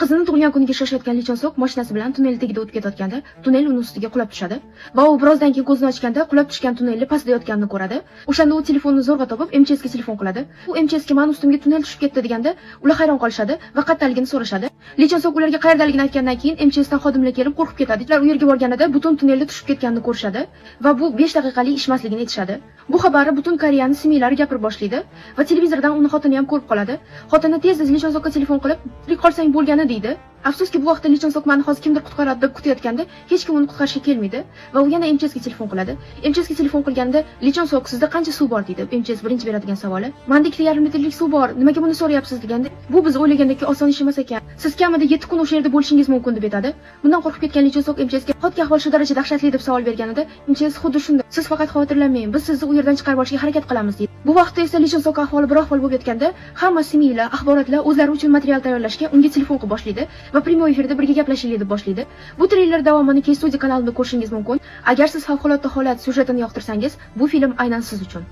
Qizini tug'ilgan kuniga shoshayotgan Li Chon Sok mashinasi bilan tunnel tagida o'tib ketayotganda, tunnel uni ustiga qulab tushadi va u birozdan keyin ko'zini ochganda qulab tushgan tunnelni pastda yotganini ko'radi. O'shanda u telefonni zo'rg'a topib, МЧС ga telefon qiladi. U МЧС ga "Mani ustimga tunnel tushib ketdi" deganda, ular hayron qolishadi va qayerdaligini so'rashadi. Li Chon Sok ularga qayerdaligini aytgandan keyin МЧС dan xodimlar kelib, qo'rqib ketadi. Ular u yerga borganida butun tunnelda tushib ketganini ko'rishadi va bu 5 daqiqalik ish emasligini aytishadi. Bu xabarni butun Koreyani СМИ lari gapirib boshlaydi va televizordan uni xotini ham ko'rib qoladi. Xotini tez-tez Li Chon Sokka telefon qilib, "Tirik qolsang bo'lgani" deydi. Afsuski, bu vaqtda Li Chon Sok mani hozir kimdir qutqaradi deb kutayotganda, hech kim uni qutqarishga kelmaydi va u yana МЧС ga telefon qiladi. МЧС ga telefon qilganda, "Li Chon Sok, sizda qancha suv bor?" deydi. МЧС birinchi beradigan savoli. "Menda 2,5 litrlik suv bor. Nimaga buni so'rayapsiz?" deganda, "Bu biz o'ylagandek oson ish emas ekan. Siz kamida 7 kun o'sha yerda bo'lishingiz mumkin" deb aytadi. Bundan qo'rqib ketgan Li Chon Sok МЧС ga "Hodga ahvol shu darajada dahshatli?" deb savol berganida, МЧС "Xuddi shunday. Siz faqat xavotirlanmang. Biz sizni u yerdan chiqarib olishga harakat qilamiz" deydi. Bu vaqtda esa Li Chon Sok ahvoli bir ahvol bo'lib yotganda, hamma СМИ lar, axborotlar o'zlari uchun material tayyorlashga unga telefon qilib boshlaydi va прямой efirda birga gaplashaylik deb boshlaydi. Bu treyler davomini K Studio kanalida ko'rishingiz mumkin. Agar siz favqulodda holat syujetini yoqtirsangiz, bu film aynan siz uchun.